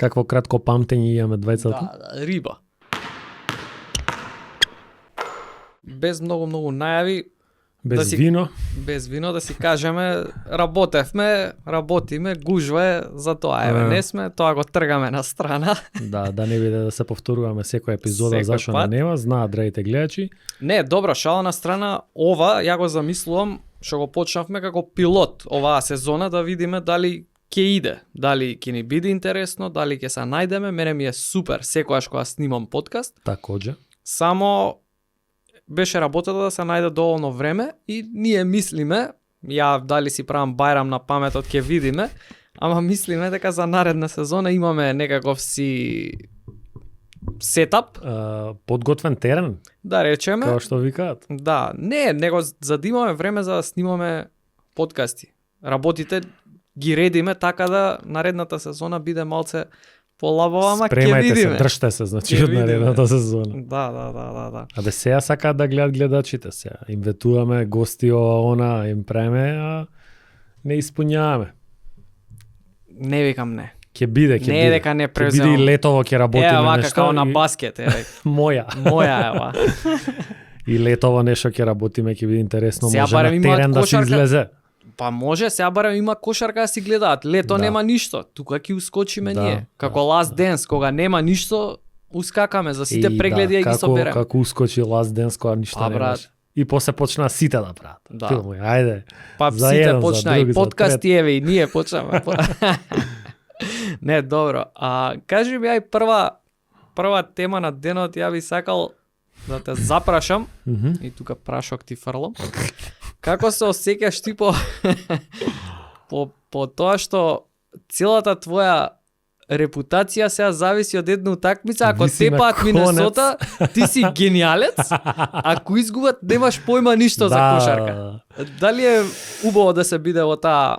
Какво кратко памтење имаме двајцата? Да, риба. Без многу најави, Без вино. без вино да си кажеме, работиме, гужва е, за тоа еве не сме, тоа го тргаме на страна. Да не биде да се повторуваме секоја епизода, Секој зашо пат. не нема, знаат драите гледачи. Не, добро, шала на страна, ова ја го замислувам, што го почнавме како пилот оваа сезона, да видиме дали ќе иде, дали ќе ни биде интересно, дали ќе се најдеме. Мене ми е супер секогаш кога снимам подкаст. Такоđe. Само беше работата да се најде доволно време и ние мислиме, ја дали си правам бајрам на паметот ќе видиме, ама мислиме дека за наредна сезона имаме некаков си сетап, Подготвен терен, да речеме. како што викаат. Да, не, него за да имаме време за да снимаме подкасти. Работите ги редиме така да наредната сезона биде малце полабава, ама ќе Спремајте се, видиме. држте се, значи Ќе од видиме. наредната сезона. Да. Абе сега сакаат да гледат гледачите се. Им ветуваме гости она, им преме, а не исполняваме. Не викам не. Ќе биде, ќе Не биде. дека не Ќе биде преземам. и летово ќе работиме Е, вака нешто. као на и- баскет, Моја. Моја е ова. И летово нешто ќе работиме, ќе биде интересно, Сега може барем на имаат терен да се кошарка. излезе. Па може, сега барем има кошарка да си гледаат. Лето Да. нема ништо. Тука ќе ускочиме Да, ние. Како да, Last Dance, кога нема ништо, ускакаме за сите прегледи ја ги собереме. Како ускочи Last Dance кога ништо Па, не брат. беше. И после почна сите да прават. Да. Филмови, ајде. Па За сите еден, за почна друг, и за подкасти еве и ние почнаме. Не, добро. Кажи ми ај прва тема на денот, ја би сакал да те запрашам Мгм. и тука прашок ти фрлам. Како се осеќаш ти по тоа што целата твоја репутација сега зависи од една утакмица, ако Виси на тепаат конец. Минесота, ти си гениалец, ако изгубат немаш појма ништо за кошарка. Дали е убаво да се биде во таа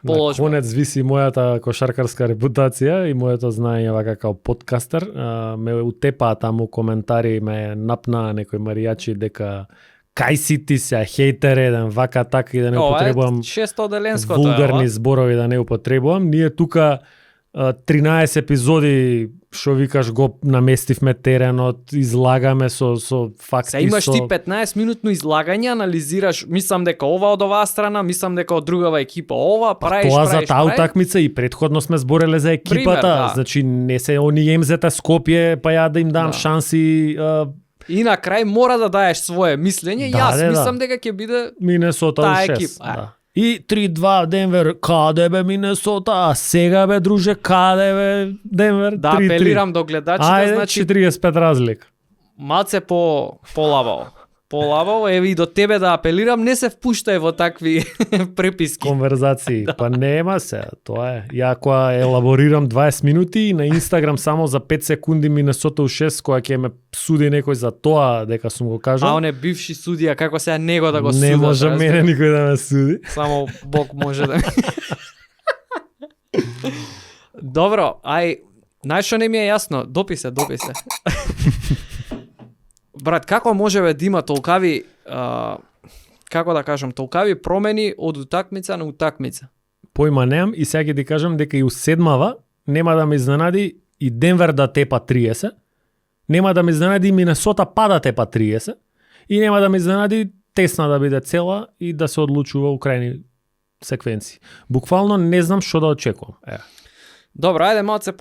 На положба? конец виси мојата кошаркарска репутација и моето знаење вака као подкастер. Ме утепаа таму коментари, ме напнаа некои маријачи дека кај си ти се хейтер еден, вака така и да не Ова е употребувам шестоделенското вулгарни зборови да не употребувам. Ние тука 13 епизоди што викаш го наместивме теренот, излагаме со факти. Се имаш со... ти 15 минутно излагање, анализираш, мислам дека ова од оваа страна, мислам дека од другава екипа ова, правиш, Тоа за правиш, таа правиш. утакмица и претходно сме збореле за екипата, Пример, да. значи не се они МЗ-та Скопје, па ја да им дам Да. шанси И на крај мора да даеш свое мислење. Да, Јас да. мислам дека ќе биде Минесота Таа у 6. екипа, Да. И 3-2 Денвер, каде бе Минесота, а сега бе друже, каде бе Денвер, да 3-3. апелирам до гледачите, Ајде, значи 45 разлик. малце полавао. Полавао, еве и до тебе да апелирам, не се впуштај во такви преписки. Конверзации. Па нема се, тоа е. Ја кога елаборирам 20 минути и на Инстаграм само за 5 секунди Минесота у 6, која ќе ме суди некој за тоа дека сум го А кажал. он е бивши судија, како сега него да го не судат, може разбираш? мене никој да ме суди. Само Бог може да... Добро, знаеш што не ми е јасно? Допи се. Брат, како може бе да има толкави, како да кажам, толкави промени од утакмица на утакмица? Појма немам и сега ќе ти кажам дека и у седмава нема да ме изненади и Денвер да тепа 30, нема да ме изненади и Минесота па да тепа 30 и нема да ме изненади тесна да биде цела и да се одлучува у крајни секвенци. Буквално не знам што да очекувам. Добро, ајде малце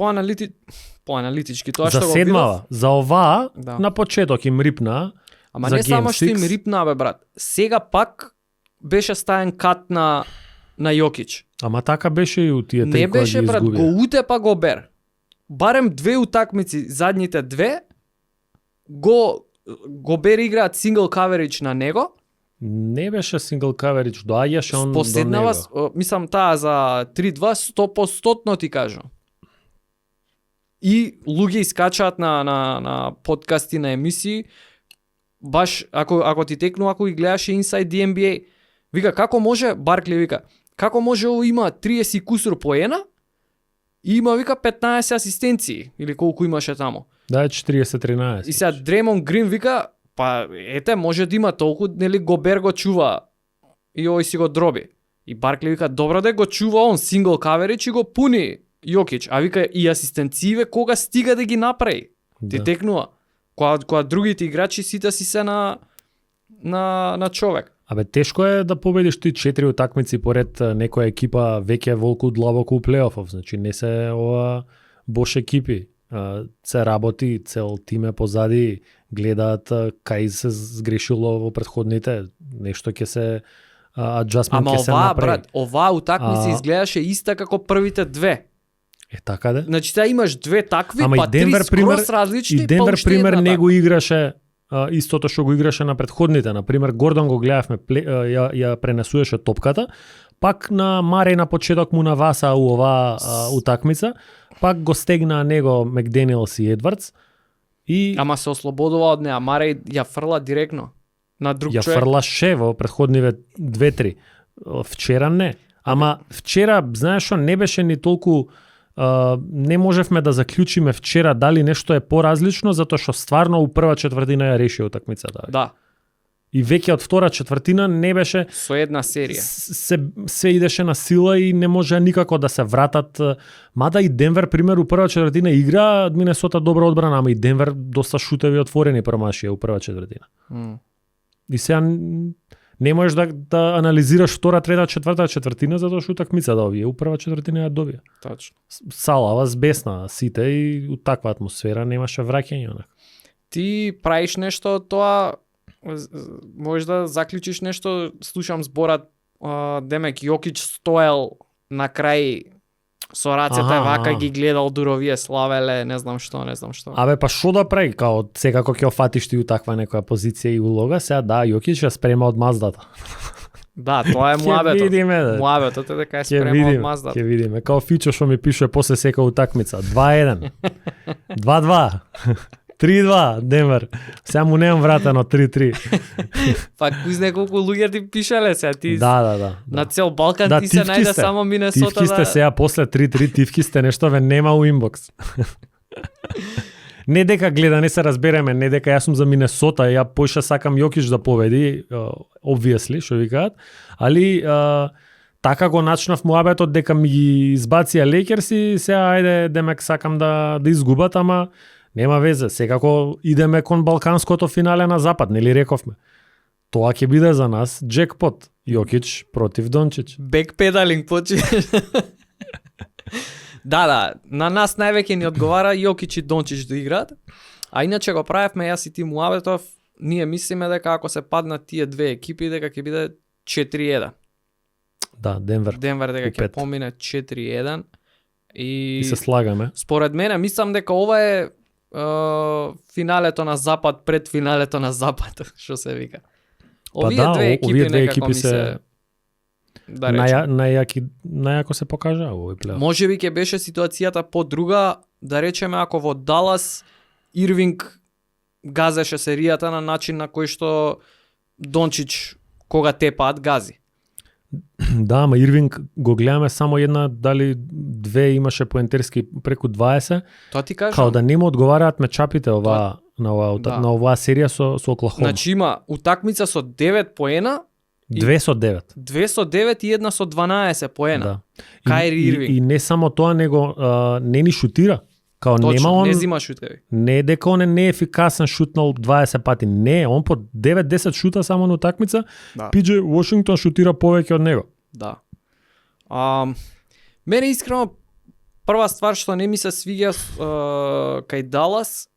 поаналитички тоа За што го седмава, видов. за оваа, Да. на почеток им рипна. Ама за не само Game што им 6. рипна, бе брат. Сега пак беше стаен кат на Јокич. Ама така беше и у тие три Не кои беше, ги брат, изгубија. го утепа Гобер. Барем две утакмици, задните две, Гобер играат сингл каверидж на него. Не беше сингл каверидж, доаѓаше он до Последнава, него. мислам таа за 3-2, 100% ти кажам. И луѓе искачаат на подкасти, на емисии, баш ако ти текну, ако ги гледаше Inside the NBA, вика како може, Баркли вика, како може ово има 30 кусур поена и има вика 15 асистенции или колку имаше таму. Да, е 40-13. И сега Дремон Грин вика, па ете може да има толку, нели Гобер го чува и овој си го дроби. И Баркли вика, добро да го чува он сингл каверидж и го пуни Јокич, а вика и асистенциите кога стига да ги направи. Ти Да. текнува. Кога другите играчи сите си се на човек. Абе, тешко е да победиш ти 4 утакмици поред некоја екипа веќе волку длабоко у плейофов. Значи не се ова бош екипи. Се работи, цел тим е позади, гледаат кај се сгрешило во претходните, нешто ќе се аджастмент Ама ќе се оваа, направи. брат, оваа утакмица А- изгледаше иста како првите две. Така де. Значи, сега имаш две такви, Ама и па три Денвер, скроз пример, различни, И Денвер, па уште пример, една не таква. го играше истото што го играше на претходните. Например, Гордон го гледавме, ја пренесуваше топката, пак на Мареј на почеток му наваса у оваа утакмица, пак го стегна него Макдениелс и Едвардс и Ама се ослободува од неа, Мареј ја фрла директно на друг ја човек. фрлаше во претходниве 2-3. Вчера не. Ама вчера, знаеш што, не беше ни толку не можевме да заклучиме вчера дали нешто е поразлично, затоа што стварно у прва четвртина ја реши утакмицата. Да, И веќе од втора четвртина не беше со една серија. се идеше на сила и не може никако да се вратат. Мада и Денвер, пример, у прва четвртина игра Минесота добра одбрана, ама и Денвер доста шутеви отворени промашија у прва четвртина. И сега не можеш да анализираш втора, трета, четврта четвртина, затоа што утакмица да овие у прва четвртина ја добија. Точно. Салава збесна сите и у таква атмосфера немаше враќање онак. Ти правиш нешто од тоа, можеш да заклучиш нешто, слушам зборат, демек Јокич стоел на крај со рацете вака ги гледал дуровие славеле, не знам што. Абе, па шо да прави, као секако ќе офатиш ти у таква некоја позиција и улога, сега да, Јокич ја спрема од Маздата. Да, тоа е Ќе муабетот. видиме, да. Муабетот е дека е Ќе спрема од видиме, Маздата. ќе видиме. Као Фичо што ми пише после сека утакмица. 2-1. 2-2. 3-2, Денвер. Сега му немам вратено 3-3. Па кој знае колку луѓе ти пишале сега, ти Да. на цел Балкан Да, ти се тивки најде сте. само Минесота Тивки сте да... сега после 3-3, тивки сте, нешто ве нема у инбокс. Не дека гледа, не се разбереме, не дека јас сум за Минесота, ја поише сакам Јокич да победи, obviously, што викаат, али така го начнав муабетот дека ми ги избација Лейкерс и сега ајде демек сакам да изгубат, ама нема везе, секако идеме кон балканското финале на запад, нели рековме. Тоа ќе биде за нас джекпот. Јокич против Дончич. Бекпедалинг почи. Да, на нас највеќе ни одговара Јокич и Дончич да играат. А иначе го правевме јас и ти муабетов, ние мислиме дека ако се паднат тие две екипи дека ќе биде 4-1. Да, Денвер. Денвер дека И ќе пет. помине 4-1 И се слагаме. според мене мислам дека ова е финалето на запад пред финалето на запад, што се вика. Овие да, две екипи овие две некако екипи ми се да речем. најако се покажа овој плейоф. Може би ќе беше ситуацијата подруга, да речеме ако во Далас Ирвинг газеше серијата на начин на кој што Дончич кога тепаат гази. Да, ама Ирвинг го гледаме само една, дали две имаше поентерски преку 20, Тоа ти кажам. као да не му одговараат мечапите оваа Да. на оваа серија со Оклахома. Значи има утакмица со 9 поена, 2 со 9. 2 со 9 и една со 12 поена. Да. Кајри Ирвинг. И не само тоа, него не ни шутира. Као Точно, нема он не зима шутеви. не дека он е неефикасен, шутнал 20 пати. Не, он по 9-10 шута само на утакмица. Да. Пиџе Вашингтон шутира повеќе од него. Да. Мене искрено прва ствар што не ми се свиѓа кај Далас,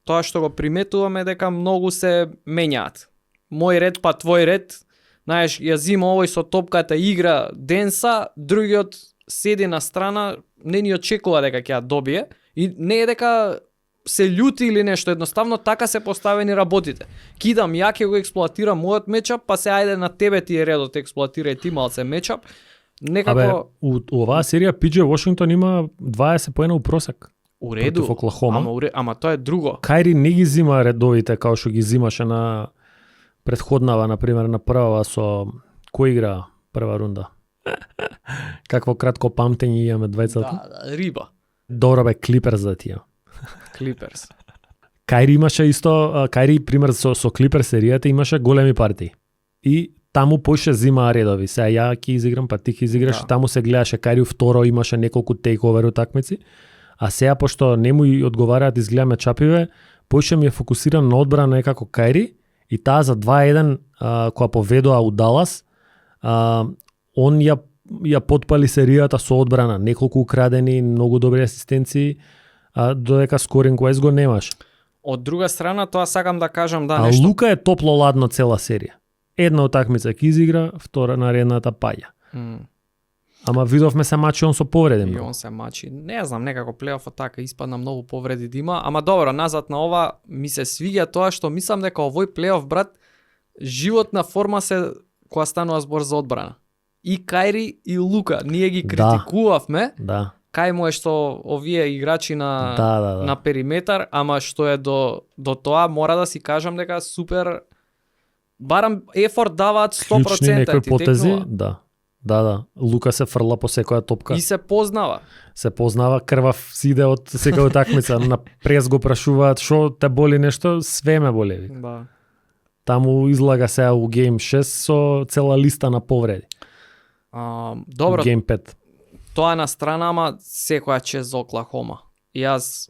тоа што го приметуваме дека многу се менјаат. Мој ред па твој ред, знаеш, ја зима овој со топката игра денса, другиот седи на страна, не ни очекува дека ќе ја добие и не е дека се љути или нешто, едноставно така се поставени работите. Кидам, ја ќе го експлоатирам мојот мечап, па се ајде на тебе ти е редот, експлоатирај ти малце мечап. Некако Абе, у оваа серија Пиџе Вашингтон има 20 поена у просек. у реду, против Оклахома. ама тоа е друго. Кајри не ги зима редовите као што ги зимаше на претходнава, на пример на првава со кој игра прва рунда. Какво кратко памтење имаме двајцата. Да, риба. Добро бе, Клиперс да тие. Клиперс. Кајри имаше исто, Кајри пример со Клиперс серијата имаше големи партии. И таму поише зимаа редови. Сега ја ќе изиграм, па ти ќе изиграш, Да. таму се гледаше Кајри второ, имаше неколку тейковер утакмици. А сега пошто не му и одговараат изгледаме чапиве, поише ми е фокусиран на одбрана некако Кајри и таа за 2-1 која поведоа у Далас, он ја потпали серијата со одбрана, неколку украдени, многу добри асистенции, додека скоринг wise го немаш. Од друга страна, тоа сакам да кажам А нешто. Лука е топло-ладно цела серија. Една утакмица ќе изигра, втора наредната паѓа. Ама видовме се мачи он со повреди. И он се мачи. Не знам, некако плейофот така испадна многу повреди да има, ама добро, назад на ова ми се свиѓа тоа што мислам дека овој плейоф, брат, животна форма се кога станува збор за одбрана. И Кајри и Лука, ние ги критикувавме, Да. кај му е што овие играчи на Да. на периметар, ама што е до тоа мора да си кажам дека супер барам ефорт даваат 100%. Клучни некои ти потези, текнува. да. Лука се фрла по секоја топка. И се познава. Се познава, крвав сиде од секоја утакмица. На прес го прашуваат што те боли нешто, све ме боли. Вика. Да. Таму излага сега у Game 6 со цела листа на повреди. Добро, Game 5. тоа на страна, ама секоја чест за Оклахома. Јас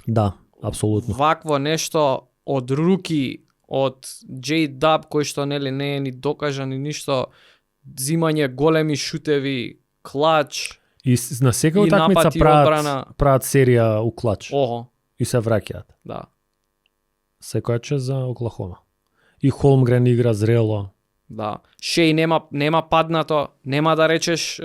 Да, апсолутно. вакво нешто од руки, од J-Dub, кој што нели не е ни докажан ни ништо, зимање големи шутеви, клач, И на секоја и утакмица напад и одбрана. прават серија у клач Ого, и се враќаат. да. Секоја чест за Оклахома. И Холмгрен игра зрело. Да. Шеј нема паднато, нема да речеш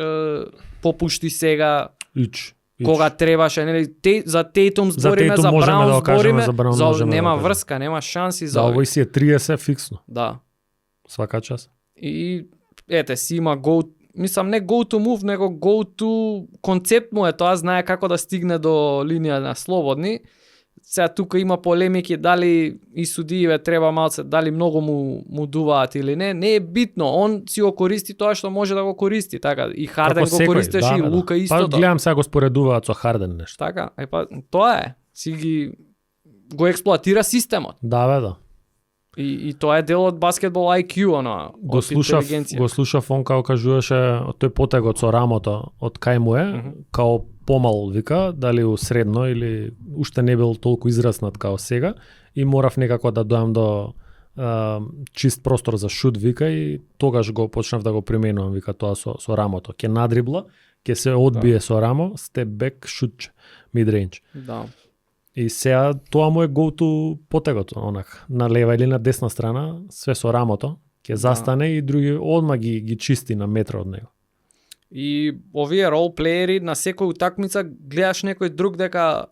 попушти сега Ич. кога требаше, нели, за Тейтум збориме, Тейтум за можеме Браун да го кажеме, збориме, за Браун можеме да нема го кажеме. врска, нема шанси за Да, овој. овој си е 30 фиксно. Да. Свака час. И ете си има go, мислам не go to move, него go to концепт му е тоа, знае како да стигне до линија на слободни. Сега тука има полемики дали и судијеве треба малце, дали многу му дуваат или не е битно. Он си го користи тоа што може да го користи, така. И Харден Како го секој, користеше и Лука Па истото. гледам сега го споредуваат со Харден нешто. Така, па тоа е. Си ги го експлоатира системот. Да. И тоа е дел од баскетбол IQ, она, Го од интелигенција. слушав он како кажуваше тој потегот со рамото од кај му е, као помал вика, дали у средно или уште не бил толку израснат као сега и морав некако да дојам до чист простор за шут вика и тогаш го почнав да го применувам вика тоа со рамото. Ке надрибла, ке се одбие со рамо, степ бек, шут, мидрейндж. Да. И сега тоа му е go to потегот, онак, на лева или на десна страна, све со рамото, ќе застане и други одма ги чисти на метра од него. И овие ролплеери на секој утакмица гледаш некој друг дека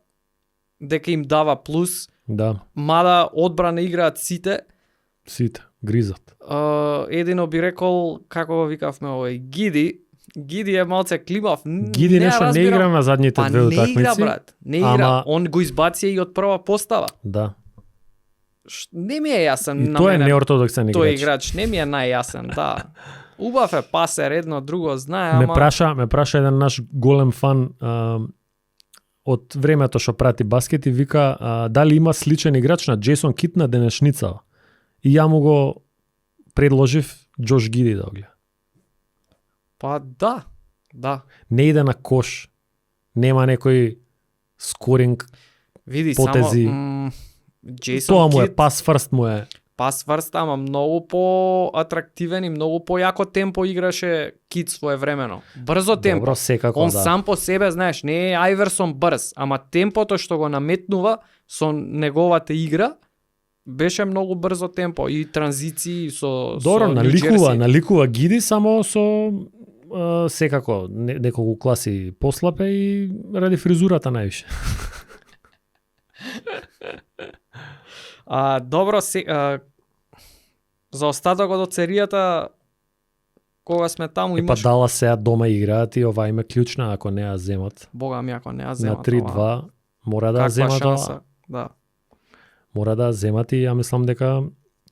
им дава плюс, Да, мада одбрана играат сите. сите гризат. Едино би рекол, како го викавме овој, Гиди е малце климав. Гиди нешто не игра на задните па две не утакмици. игра, брат. Не игра. ама- Он го избација и од прва постава. Да. Не ми е јасен И на тој е мене. неортодоксен Тој играч. играч не ми е најјасен, да. Убав е пасер, едно друго знае, Ме ама праша еден наш голем фан од времето што прати баскет и вика дали има сличен играч на Джейсон Кит на денешницава. И ја му го предложив Джош Гиди да го гледа. па да. Не иде на кош, нема некој скоринг, Види потези. само Джейсон тоа му е Кит, пас фрст му е. пас врста, ама многу по-атрактивен и многу појако темпо играше Кит своевремено. Брзо темпо. Добро, секако Он да. сам по себе, знаеш, не е Ајверсон брз, ама темпото што го наметнува со неговата игра беше многу брзо темпо и транзиции со Добро, со Нью наликува, Џерси. наликува Гиди само со секако неколку класи послапе и ради фризурата највише. Добро, за остатокот од серијата кога сме таму Па имаш дала сега дома играат и ова им е клучна ако не ја земат. Бога ми ако не ја На земат 3-2 мора да ја каква земат шанса, ова. да. Мора да ја земат и ја мислам дека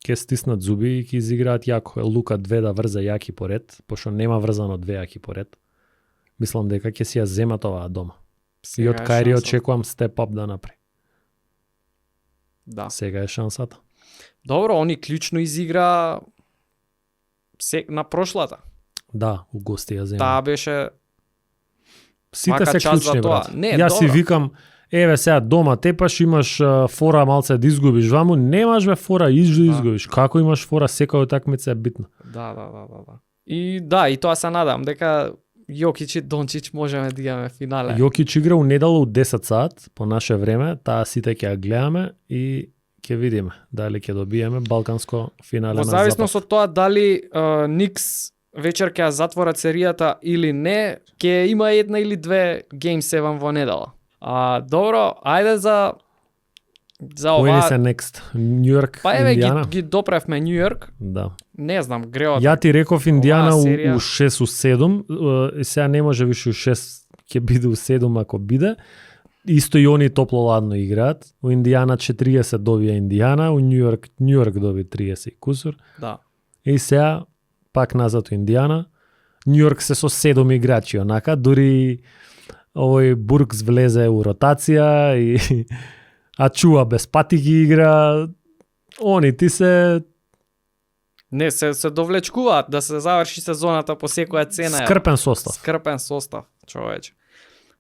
ќе стиснат зуби и ќе изиграат јако. Лука 2 да врза јаки поред, пошто нема врзано 2 јаки поред. Мислам дека ќе си ја земат оваа дома. И од Сега е Кајри шанса. очекувам степ ап да направи. Да. Сега е шансата. Добро, они клучно изигра на прошлата. Да, у гости ја земја. Таа беше Сите вака се част за клучни, тоа. брат. Не, Јас си добро. викам, еве сега дома тепаш, имаш фора малце да изгубиш, ваму немаш бе фора, да изгубиш. Како имаш фора, секоја утакмица е битна. Да. И тоа се надам дека Јокич и Дончич можеме да имаме финале. Јокич игра у недела у 10 сат по наше време, таа сите ќе ја гледаме и ќе видиме дали ќе добиеме балканско финале Во на зависност Запад. од тоа дали Никс вечер ќе ја затворат серијата или не, ќе има една или две Game 7 во недела. Добро, ајде за Кои ни оваа. се next? Нью Йорк, Па еве Индијана? ги допревме Нью Йорк. Да. Не знам, греот. Ја ти реков Индијана оваа у серија- 6 у 7, и сега не може више у 6, ќе биде у 7 ако биде. Исто и они топло-ладно играат. У Индијана 40 добија Индијана, у Нью Йорк доби 30 и кусур. Да. И сега пак назад у Индијана. Нью Йорк се со 7 играчи, онака, дури овој Буркс влезе у ротација и Ачуа без патики игра. Они ти се Не, се довлечкуваат да се заврши сезоната по секоја цена. скрпен состав. Скрпен состав, човече.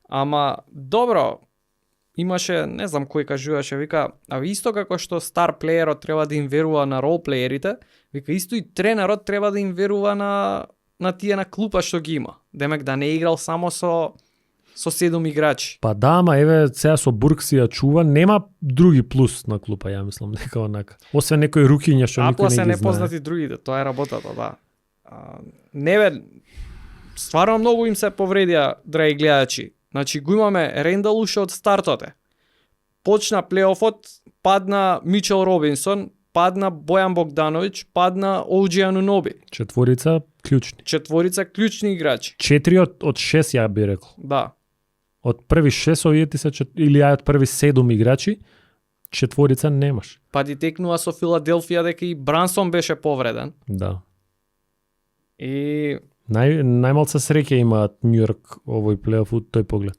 Ама, добро, имаше, не знам кој кажуваше, вика, исто како што стар плеерот треба да им верува на ролплеерите, вика, исто и тренерот треба да им верува на тие на клупа што ги има. Демек да не играл само со 7 играчи. Па да, ама еве сега со Буркс и Ачува нема други плюс на клупа, ја мислам дека онака. Освен некои рукиња што никој Апла се не ги знае. непознати другите, тоа е работата, да. Не бе, стварно многу им се повредија, драги гледачи. Значи, го имаме Рендал уште од стартоте. Почна плейофот, падна Мичел Робинсон, падна Бојан Богдановиќ, падна Оуџи Ануноби. Четворица клучни. Четворица клучни играчи. 4 од 6 ја би рекол. Да. Од први 6 овие ти се или од први 7 играчи, четворица немаш. Па ти текнува со Филаделфија дека и Брансон беше повреден. Да. И Најмалце среќа имаат Нью Йорк овој плейоф од тој поглед.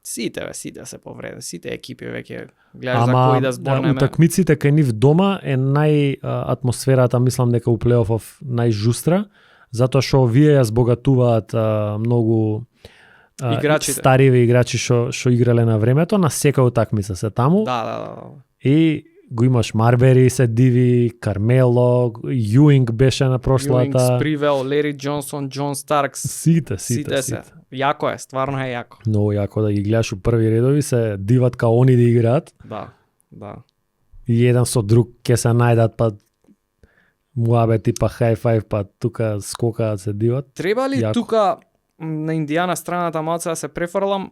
сите се повредени, сите екипи веќе гледаш за кои да зборнеме. утакмиците кај нив дома е атмосферата, мислам дека у плейофов најжустра, затоа што овие ја збогатуваат многу Играчите. стариви играчи што играле на времето, на секоја утакмица се таму. Да. И го имаш Марбери, се диви, Кармело, Јуинг беше на прошлата. Ewings, Привел, Лери Џонсон, Џон Старкс. Сите. се. Јако е, стварно е јако. Многу јако да ги гледаш у први редови, се диват као они да играат. Да. И еден со друг ќе се најдат, па муабети, па хај-фајв, па тука скокаат се диват. Треба ли Јако. тука на Индијана страната малце да се префрлам?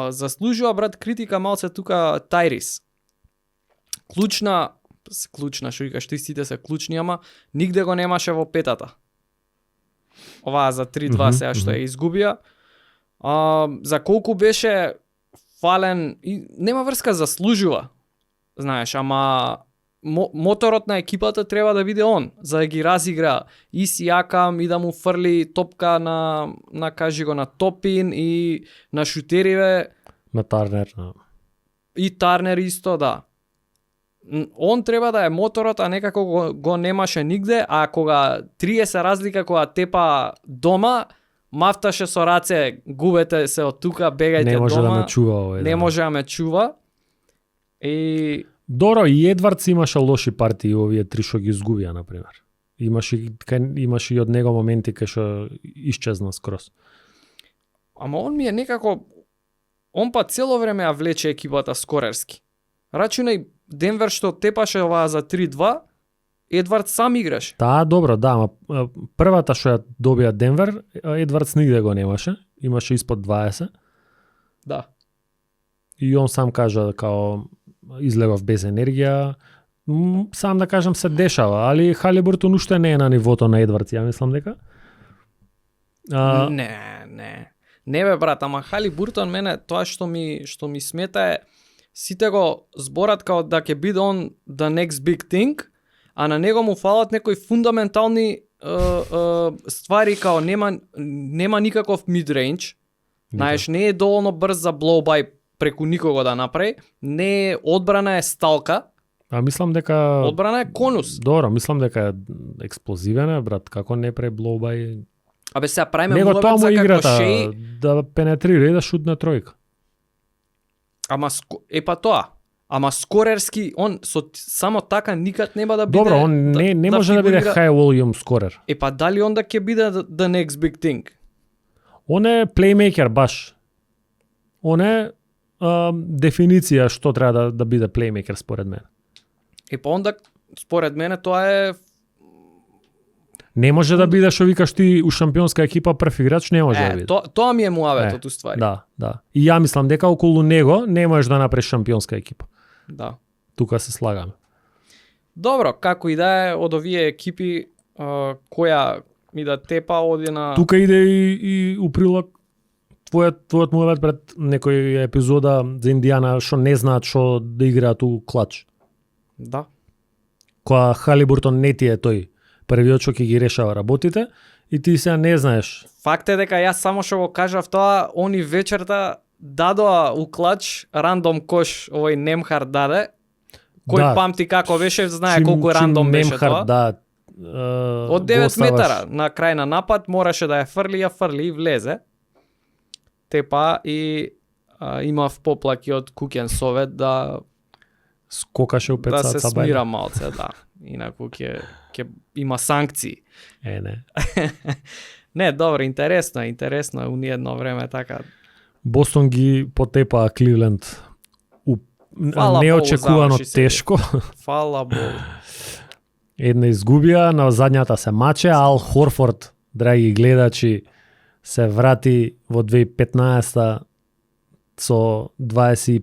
Заслужува брат критика малце тука Тајрис. Клучна, што викаш, ти сите се клучни, ама нигде го немаше во петата. Оваа за 3-2 сега што ја изгубија. За колку беше фален, и нема врска, заслужува. Знаеш, ама моторот на екипата треба да биде он, за да ги разигра и Сијакам и да му фрли топка на кажи го на Топин и на шутериве На Тарнер. и Тарнер исто, да. Он треба да е моторот, а некако го немаше нигде, а кога 30 разлика кога тепа дома, мафташе со раце, губете се од тука, бегајте Не може дома. да ме чува овој. Не може да ме чува. И Доро, и Едвардс имаше лоши партии овие три што ги изгубија, например. Имаше и од него моменти кај што исчезна скроз. ама он ми е некако, он па цело време ја влече екипата скорерски. Рачунај Денвер што тепаше оваа за 3-2, Едвард сам играше. Таа добро, да, ама првата што ја добија Денвер, Едвардс нигде го немаше, имаше испод 20. Да. И он сам кажа као излегов без енергија. Сам да кажам се дешава, али Халибуртон уште не е на нивото на Едвардс, ја мислам дека. Не бе брат, ама Халибуртон мене тоа што ми смета е сите го зборат као да ќе биде он the next big thing, а на него му фалат некои фундаментални ствари као нема никаков mid-range. Знаеш, не е доволно брз за blow by преку никого да направи, не е одбрана е сталка. А мислам дека Одбрана е конус. Добро, мислам дека е експлозивен е, брат, како не пре блоубај. Абе сега правиме Него тоа муабет му за како играта Шеј, да пенетрира и да шутне тројка. ама па тоа. Ама скорерски, он само така никад нема да биде. Добро, он не може да биде фигурира. high volume скорер. Па дали онда ќе биде the next big thing? Он е плеймейкер баш. Он е дефиниција што треба да биде плеймейкер според мене. Па онда според мене тоа е Не може да биде што викаш ти у шампионска екипа прв играч, не може да биде. тоа ми е муабетот уствари. Да. И ја мислам дека околу него не можеш да направиш шампионска екипа. Да. Тука се слагаме. Добро, како и да е од овие екипи која ми да тепа оди на Тука иде и у прилог твојот муабет пред некој епизода за Индијана што не знаат што да играат у клач. Да. Која Халибуртон не ти е тој првиот што ќе ги решава работите и ти сега не знаеш. Факт е дека јас само што го кажав тоа, они вечерта дадоа у клач рандом кош, овој Немхард даде. Кој Да. памти како беше, знае колку рандом беше Немхард, тоа. да, Од го 9 оставаш. метара на крај на напад мораше да ја фрли и влезе. Тепа и имав поплаки од куќен совет да Скокаше у да се пецаца смира малце, да. Инаку ќе има санкции. Не. Не, добро, интересно е уни едно време така. Бостон ги потепаа Кливленд Фала неочекувано Богу, заврши се. тешко. Фала Богу. Една изгубија, на задњата се маче, Ал Хорфорд, драги гледачи, се врати во 2015 со 25-6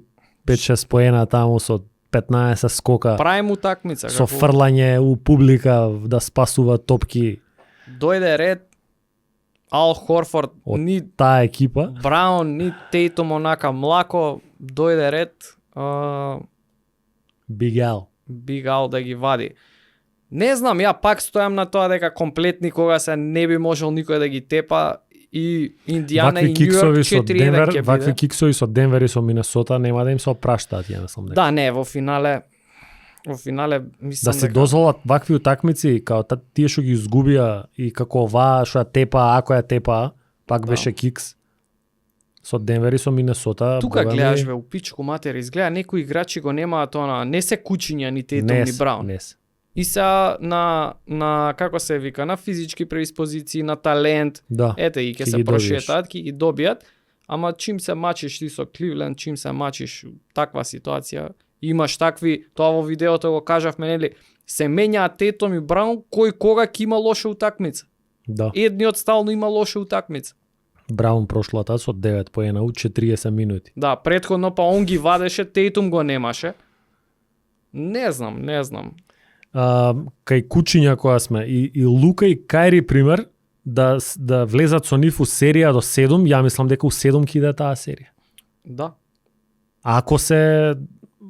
поена таму со 15 скока, Прави утакмица. со фрлање у публика да спасува топки Дојде ред Ал Хорфорд, Од ни таа екипа. Браун, ни Тейтум онака млако, дојде ред Биг Ал. Биг Ал да ги вади. Не знам, ја пак стојам на тоа дека комплетни кога се не би можел никој да ги тепа и Индијана и Вакви Нјујорк киксови со 4-1 Денвер, ќе вакви биде. киксови со Денвер и со Минесота нема да им се опраштаат, ја мислам дека. Да, не, во финале мислам Да се дека дозволат вакви утакмици као тие што ги изгубија и како оваа што ја тепа, ако ја тепа, пак Да. беше кикс. Со Денвер и со Минесота. тука бога ми, гледаш бе у пичку матери, изгледа некои играчи го немаат она, не се кучиња ни Тейтум не ни се, Браун. не се. И са на како се вика, на физички преиспозиции, на талент, Да. ете и ќе Ќе се ги прошетаат, ќе ги добијат, ама чим се мачиш ти со Кливленд, чим се мачиш таква ситуација, имаш такви, тоа во видеото го кажавме, нели, се менјаат Тейтум и Браун, кој кога ќе има лоша утакмица. Да. Едниот стално има лоша утакмица. Браун прошлата со 9 поена у 40 минути. Да, претходно па он ги вадеше, Тейтум го немаше. Не знам. Кај кучиња која сме и Лука и Кајри пример да влезат со нив у серија до 7, ја мислам дека у 7 ќе иде таа серија. Да. Ако се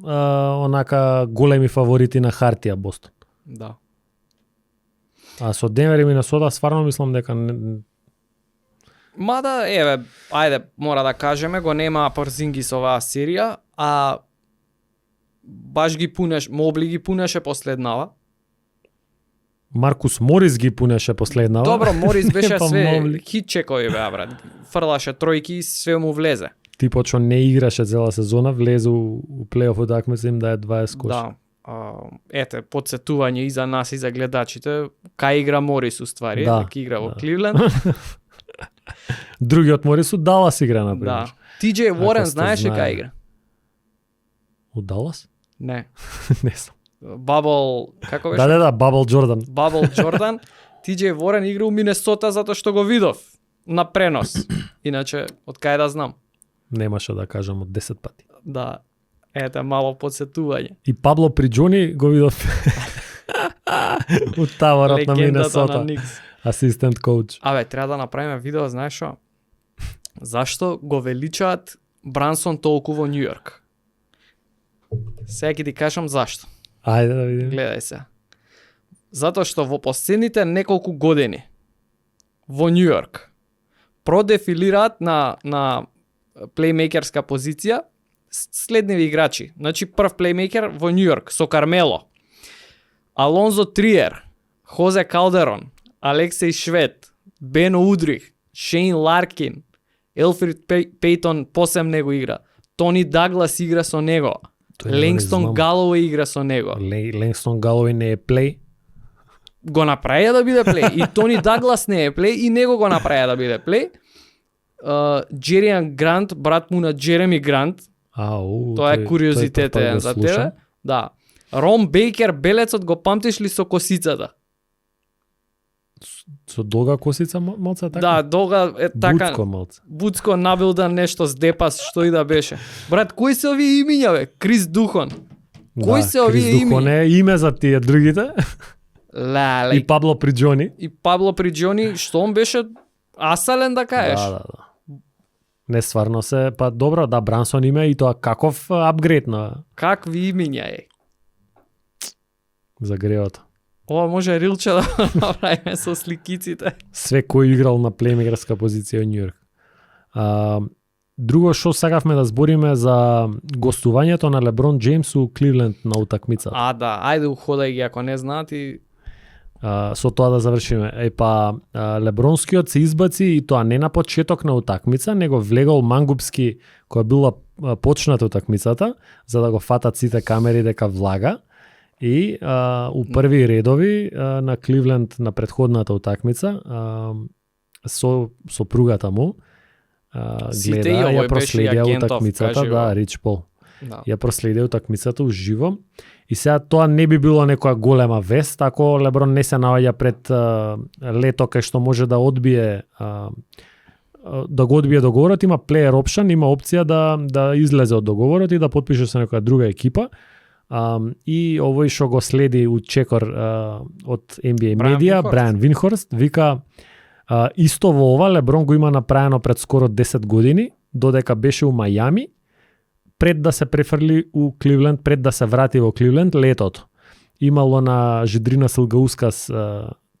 онака големи фаворити на хартија Бостон. Да. А со Денвер и Минесота стварно мислам дека Мада, еве, ајде, мора да кажеме, го нема Порзингис оваа серија, а баш ги пунеш, Мобли ги пунеше последнава. Маркус Морис ги пунеше последнава. Добро, Морис беше Па све Мобли. хитчекови беа, брат. Фрлаше тројки и све му влезе. Типот што не играше цела сезона, влезе у плейоф утакмица им дае 20 кош. Да. Ете, подсетување и за нас и за гледачите, кај игра Морис уствари, Да, дека игра во да. Кливленд. Другиот Морис у Далас игра, например. Да. TJ Warren Ако сте знаеш ли знаеле. кај игра? У Далас? Не. Не знам. Бабл, како беше? Да, Бабл Джордан. Бабл Джордан, TJ Warren игра у Минесота затоа што го видов на пренос. Иначе, од кај да знам. Немаше да кажам од 10 пати. Да, ете мало подсетување. И Пабло Приджони го видов у таварот на Легендата Минесота. на Никс. Асистент коуч. Абе, треба да направиме видео, знаеш што? Зашто го величаат Брансон толку во Њујорк? Сега ќе ти кажам зашто. Ајде да видиме. Гледај се. Затоа што во последните неколку години во Њујорк продефилираат на плеймейкерска позиција следниви играчи. Значи прв плеймейкер во Нью Йорк со Кармело. Алонзо Триер, Хозе Калдерон, Алексеј Швед, Бен Удрих, Шейн Ларкин, Елфрид Пейтон посем него игра. Тони Даглас игра со него. Ленгстон Галоуей игра со него. Ленгстон Галоуей не е плей. Го направија да биде плей. И Тони Даглас не е плей и него го направија да биде плей. Джериан Грант, брат му на Джереми Грант. Тоа е куриозитет за тебе. Да. Рон Бейкер, белецот, го памтиш ли со косицата? Со долга косица малце така? Да, долга е така. Буцко малце. Буцко набилдан нешто с депас, што и да беше. Брат, кои се овие имиња бе? Крис Духон. Кои се овие Крис Духон е име за тие другите. Леле. И Пабло Приджони. И Пабло Приджони, што он беше асален да кажеш. Да. Не стварно се, па добро, да, Брансон име и тоа каков апгрейд на... Какви имиња е? За греото. Ова може рилче да направиме со сликиците. Све кој играл на плеймейкерска позиција во Нью Йорк. Друго што сакавме да збориме за гостувањето на Леброн Джеймс у Кливленд на утакмицата. Да, ајде уходај ги ако не знаат и со тоа да завршиме. Лебронскиот се избаци и тоа не на почеток на утакмица, него влегол мангупски која била почната утакмицата, за да го фатат сите камери дека влага. И у први редови на Кливленд на претходната утакмица со сопругата му гледа, ја проследија утакмицата, да, Рич Пол. Да. Ја проследија утакмицата уживо. И сега тоа не би било некоја голема вест ако Леброн не се наоѓа пред лето кај што може да одбие да го одбие договорот, има player option, има опција да излезе од договорот и да потпише со некоја друга екипа. И овој што го следи у чекор од NBA медија, Брайан Винхорст, вика исто во ова Леброн го има направено пред скоро 10 години, додека беше у Мајами, пред да се префрли у Кливленд, пред да се врати во Кливленд летото. Имало на Жидрина Силгаускас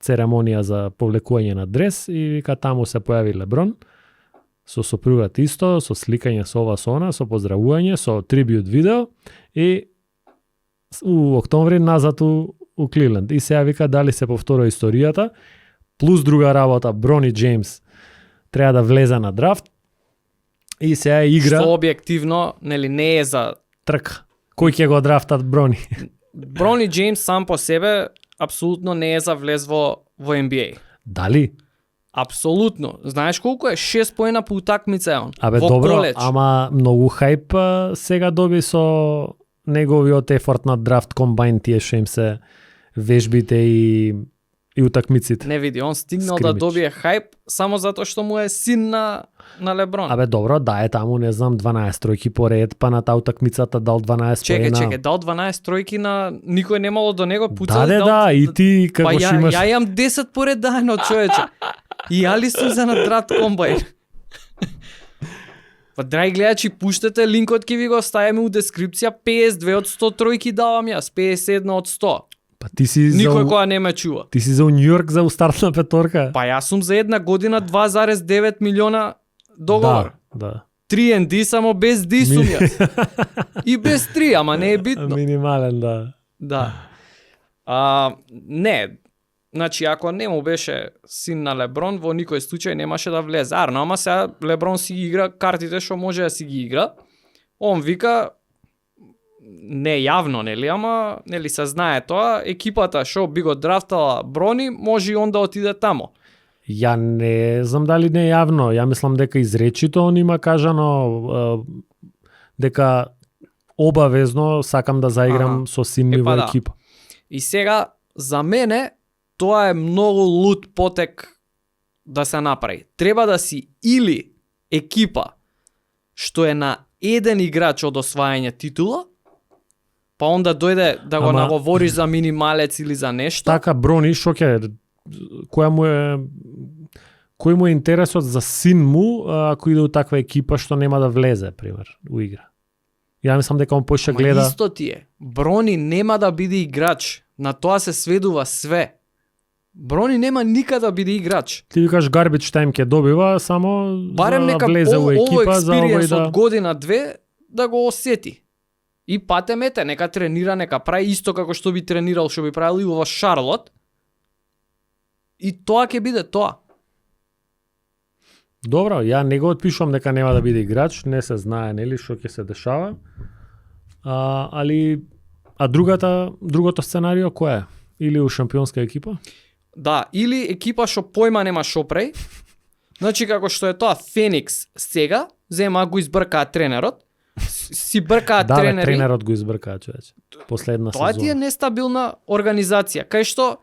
церемонија за повлекување на дрес и вика таму се појави Леброн со сопругата исто, со сликање со ова со она, со поздравување, со трибют видео и у октомври назад у Кливленд. И сега вика дали се повтора историјата, плюс друга работа, Брони Джеймс треба да влезе на драфт и сега игра... Што објективно, нели, не е за... Трк. Кој ќе го драфтат Брони? Брони Джеймс сам по себе апсолутно не е за влез во NBA. Дали? Апсолутно. Знаеш колку е? 6 поена по утакмица е он. Абе во добро, коледж. Ама многу хајп сега доби со неговиот ефорт на драфт комбайн, тие што им се вежбите и утакмиците. Не види, он стигнал да добие хајп само затоа што му е син на Леброн. Абе добро, да е таму, не знам, 12 тројки поред, па на таа утакмицата дал 12 поена. Чекај, дал 12 тројки на никој немало до него пуцал. Да, и ти како па имаш... ја имам 10 поред дајно, човече. И ја ли сум за на драфт комбайн? Па драги гледачи, пуштете линкот, ќе ви го ставиме у дескрипција. 52 од 100 тројки давам јас, 51 од 100. Па ти си никој која не ме чува. Ти си за Нью Йорк за стартна петорка. Па јас сум за една година 2,9 милиона договор. Да. 3 само без D сум јас. И без 3, ама не е битно. Минимален, да. Да. Не, значи ако не му беше син на Леброн, во никој случај немаше да влезе. Арно, ама сега Леброн си ги игра картите што може да си ги игра. Он вика, не јавно, нели, ама нели се знае тоа, екипата што би го драфтала Брони, може и он да отиде тамо. Ја не знам дали не јавно, ја мислам дека изречито он има кажано дека обавезно сакам да заиграм со син ми во екипа. И сега, за мене, тоа е многу лут потек да се направи. Треба да си или екипа што е на еден играч од освајање титула, па онда дојде да го наговориш за минималец или за нешто. Така, Брони, шо ќе... Кој му е интересот за син му ако иде у таква екипа што нема да влезе, пример, у игра? Ја мислам дека он поише гледа... Исто ти е. Брони нема да биде играч. На тоа се сведува све. Брони нема никада да биде играч. Ти викаш garbage time ќе добива само барем за нека влезе у екипа овој за овој да... од година две да го осети. И патемете, нека тренира, нека прави исто како што би тренирал, што би правил и во Шарлот. И тоа ќе биде тоа. Добро, ја не го отпишувам дека нема да биде играч, не се знае нели што ќе се дешава. А другото сценарио кое е? Или у шампионска екипа? Да, или екипа што појма нема шо прави. Значи како што е тоа Феникс сега, зема го избркаат тренерот, си бркаат Да, тренери. тренерот го избркаа, човече. Последна Тоа ти е сезона. нестабилна организација, кај што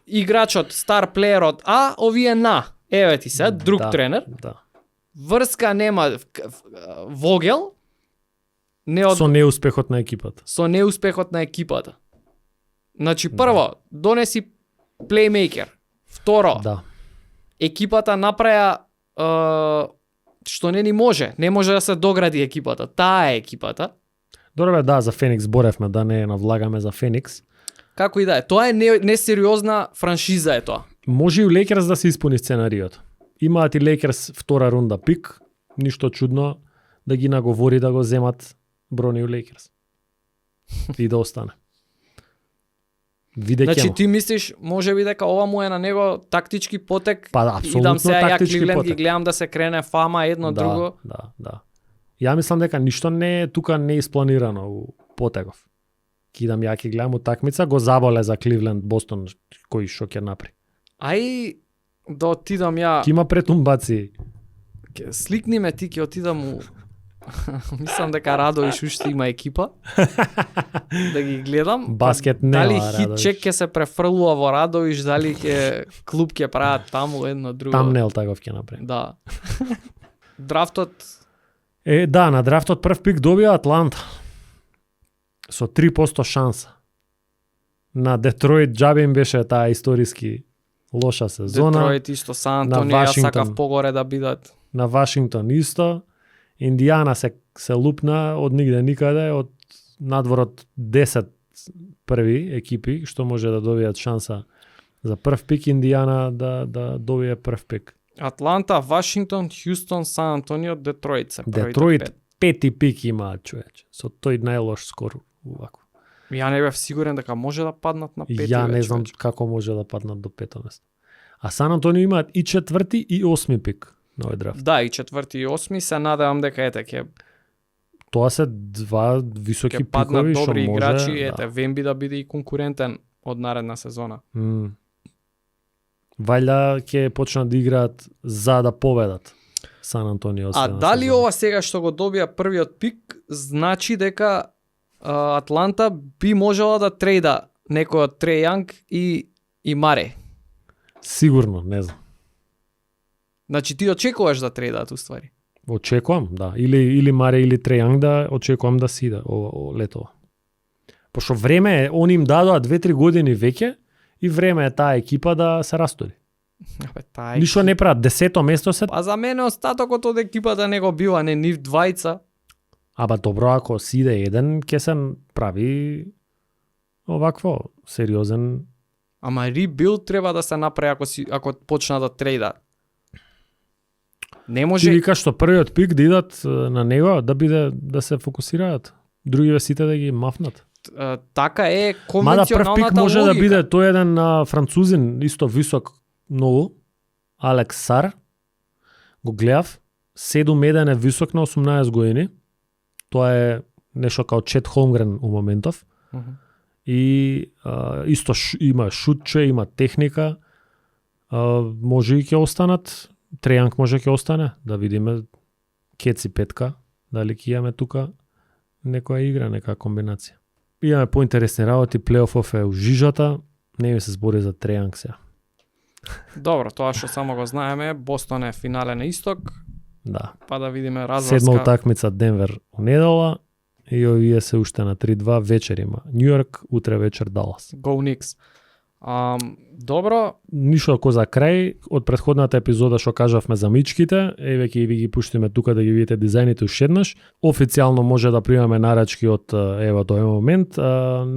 играчот, стар плеерот А, овие на. Еве ти се, друг Да, тренер. Да. Врска нема Вогел, не од Со неуспехот на екипата. со неуспехот на екипата. Значи прво, донеси плеймейкер. Второ, Да. екипата направи што не ни може. Не може да се догради екипата. Таа е екипата. Добре, бе, да, за Феникс боревме, да не навлагаме за Феникс. Како и да е. Тоа е несериозна франшиза е тоа. Може и у Лейкерс да се испуни сценариот. Имаат и Лейкерс втора рунда пик, ништо чудно да ги наговори да го земат Брони у Лейкерс. И да остане. Видеќемо. Значи ти мислиш може би дека ова му е на него тактички потек. Па, Идам апсолутно сега ја тактички Кливленд ги потек. гледам да се крене фама едно Да, друго. да. Ја мислам дека ништо не е тука не е испланирано у потегов. Кидам ја ќе гледам утакмица, го заболе за Кливленд Бостон кој што ќе напри. Ај да отидам ја. Ќе има претумбаци. Сликни ме ти, ќе отидам у мислам дека Радовиш уште има екипа. Да ги гледам. Баскет нема, Дали Радовиш. хитчек ќе се префрлува во Радовиш, дали ќе клуб ќе прават таму едно друго. Тамнел таков ќе направи. Да. Драфтот Да, на драфтот прв пик добија Атланта. Со 3% шанса. На Детройт џабе им беше таа историски лоша сезона. Детройт исто, Сан Антонио, ја Вашингтон. сакав погоре да бидат. На Вашингтон исто. Индијана се лупна од нигде никаде, од надвор од 10 први екипи што може да добијат шанса за прв пик. Индијана да добие прв пик. Атланта, Вашингтон, Хјустон, Сан Антонио, Детройт се првите Детройт пет. пети пик имаат, човече. Со тој најлош скор увако. Ја не бев сигурен дека може да паднат на пети. Ја не вече, знам вече. како може да паднат до пето место. А Сан Антонио имаат и четврти и осми пик на овој драфт. Да, и четврти и осми се надевам дека ете ќе Тоа се два високи ќе паднат пикови што добри може. играчи, ете Вемби да биде и конкурентен од наредна сезона. Вајда ќе почнат да играат за да победат Сан Антонио. А дали ова сега што го добија првиот пик значи дека Атланта би можела да трейда некој од Треј Јанг и Маре? Сигурно, не знам. Значи ти очекуваш да трейдаат уствари. Очекувам, да. Или Маре или Трејанг да очекувам да си летово. Пошто време е, они им дадоа 2-3 години веќе и време е таа екипа да се растури. Абе, таа Ништо не прават, 10-то место се. Па за мене остатокот од екипата не го бива, не нив двајца. Аба добро, ако си иде еден, ќе се прави овакво сериозен. Ама ребилд треба да се направи ако почна да трейда. Не Ти може. викаш што првиот пик да идат на него, да се фокусираат. Другиве сите да ги мафнат. Така е Мада прв конвенционалната пик може логика. да биде тој еден французин, исто висок многу, Алекс Сар. Го гледав, 7-1 е висок на 18 години. Тоа е нешто као Чет Холмгрен у моментов. И исто има шутче, има техника. Може и ќе останат. Трејанг може ќе остане, да видиме Кеци петка, дали ќе имаме тука некоја игра, нека комбинација. Имаме поинтересни работи, плейофов е у жижата, не ми се збори за Трејанг сега. Добро, тоа што само го знаеме, Бостон е финале на исток, Да. па да видиме Седма разврска. утакмица Денвер у недела и овие се уште на 3-2 вечер има. Нью Йорк, утре вечер Далас. Go Knicks. Добро, Ништо ко за крај, од претходната епизода што кажавме за мичките, еве ќе ви ги пуштиме тука да ги видите дизајните уште еднаш. Официјално може да примаме нарачки од ева тој момент,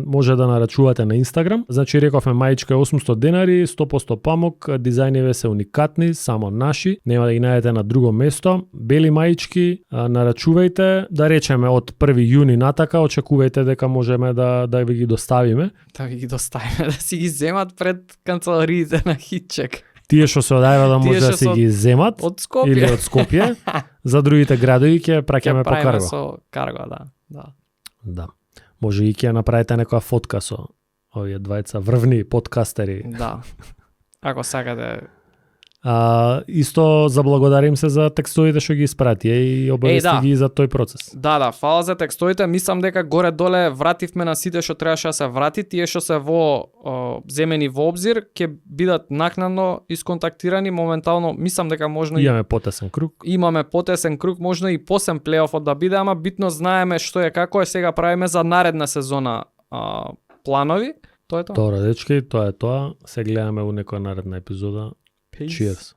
може да нарачувате на Инстаграм. Значи рековме маичка е 800 денари, 100% памук, дизајниве се уникатни, само наши, нема да ги најдете на друго место. Бели маички, нарачувајте, да речеме од 1 јуни натака, очекувајте дека можеме да ви ги доставиме. да ви ги доставиме, да си ги земат пред канцелариите на Хитчек. Тие што се од Ајва Тие може да што си се ги земат Од Скопје. или од Скопје. За другите градови ќе праќаме по правиме карго. со карго, да. Да. Може и ќе направите некоја фотка со овие двајца врвни подкастери. Да. Ако сакате. Исто заблагодарим се за текстовите што ги испратија и обавести да. ги за тој процес. Да, фала за текстовите. Мислам дека горе-доле вративме на сите што требаше да се врати. Тие што се земени во обзир ќе бидат накнадно исконтактирани моментално. Мислам дека можно Имаме потесен круг. имаме потесен круг, можно и посем плейофот да биде, ама битно знаеме што е како е, сега правиме за наредна сезона планови. Тоа е тоа. Добро, дечки, тоа е тоа. Се гледаме у некоја наредна епизода. Peace. Cheers.